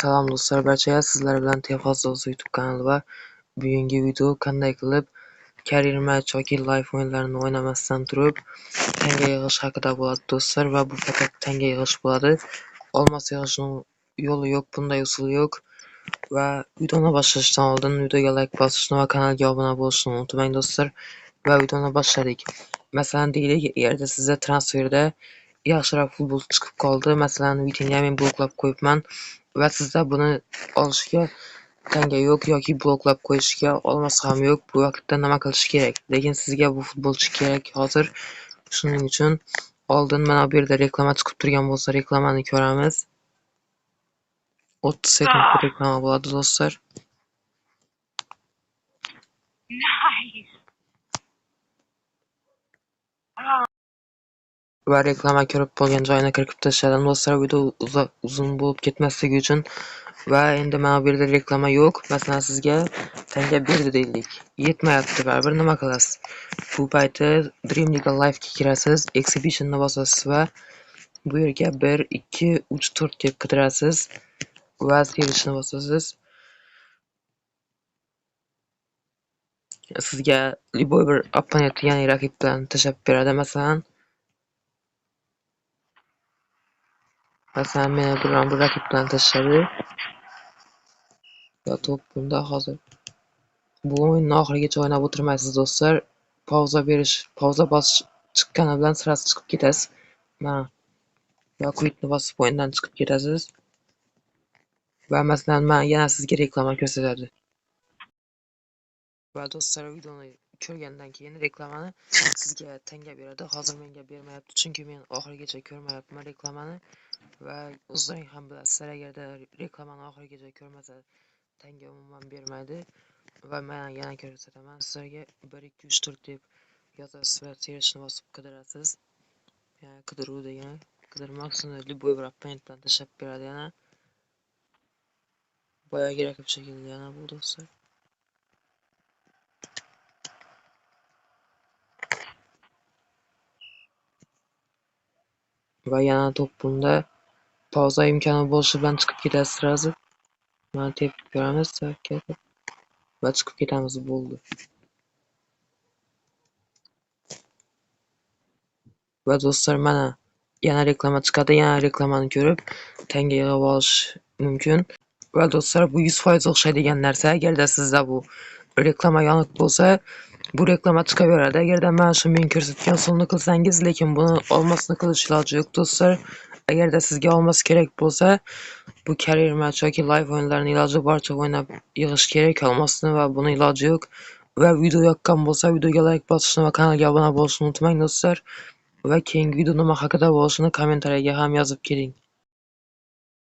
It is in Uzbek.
Salom do'stlar, barchaga sizlar bilan Tefaz YouTube kanali va bugungi video qanday qilib Career Match yoki Live o'yinlarini o'ynamasdan turib tanga yig'ish haqida bo'ladi do'stlar va bu faqat tanga yig'ish bo'ladi. Olmos yig'ishning yo'li yo'q, bunday usul yo'q. Va videoni boshlashdan oldin videoga like bosishni va kanalga obuna bo'lishni unutmang do'stlar. Va videoni boshladik. Masalan, deylik, agarda sizda transferda yaxshiroq futbolchi chiqib qoldi. Masalan, Vitinha men bloklab qo'yibman va sizda buni olishga tanga yo'q yoki bloklab qo'yishga olmos ham yo'q. Bu vaqtda nima qilish kerak? Lekin sizga bu futbolchi kerak hozir. Shuning uchun oldin mana bu yerda reklama chiqib turgan bo'lsa, reklamani ko'ramiz. 30 sekund reklama bo'ladi do'stlar. Nice. Va reklama ko'rib bo'lgan joyini qirqib tashladim do'stlar, video uzun bo'lib ketmasligi uchun. Va endi mana bu yerda reklama yo'q. Masalan, sizga tanga berdi deylik. Yetmayapti baribir, nima qilasiz? Bu payti Dream League Live'ga kirasiz, Exhibitionni bosasiz va bu yerga 1, 2, 3, 4 deb qidirasiz va searchni bosasiz. Sizga любой bir opponent, ya'ni raqib bilan tashlab beradi. Masalan, meni biron bir raqib bilan tashladi. Va to'p bunda hozir. Bu o'yinni oxirigacha o'ynab o'tirmaysiz do'stlar. Pauza berish, pauza bosish chiqqani bilan sirasi chiqib ketasiz. Mana va quitni bosib o'yindan chiqib ketasiz. Va masalan, men yana sizga reklama ko'rsatadi. Va do'stlar, videoni ko'rgandan keyin reklamani sizga tanga beradi. Hozir menga bermayapti, chunki men oxirigacha ko'rmayapman reklamani. Va o'zlaring ham bilasizlar, agarda reklamani oxirigacha ko'rmasa tanga umuman bermaydi. Va men yana ko'rsataman sizlarga. 1, 2, 3, 4 deb yozasiz va searchni bosib qidirasiz. Ya'ni qidiruv degani qidirmoq, shuni любой bir opponent bilan tashlab beradi yana. Boyagi raqib shekilli yana bu do'stlar. Va yana to'p bunda. Pauza imkoni bo'lishi bilan chiqib ketasiz sразу. Mana tepib ko'ramiz, ketib va chiqib ketamiz, bo'ldi. Va do'stlar, mana yana reklama chiqadi, yana reklamani ko'rib tanga yig'ib olish mumkin. Va do'stlar, bu 100% o'xshaydigan narsa. Agarda sizda bu reklama yoniq bo'lsa, bu reklama chiqaveradi. Agarda mana shu men ko'rsatgan usulni qilsangiz, lekin buni olmosni qilish iloji yo'q do'stlar. Agarda sizga olmos kerak bo'lsa, bu Career Match yoki Live o'yinlarini iloji boricha o'ynab yig'ish kerak olmosni va buni iloji yo'q. Va video yoqqan bo'lsa, videoga like bosishni va kanalga obuna bo'lishni unutmang do'stlar. Va keyingi video nima haqida bo'lishini kommentariyaga ham yozib keling.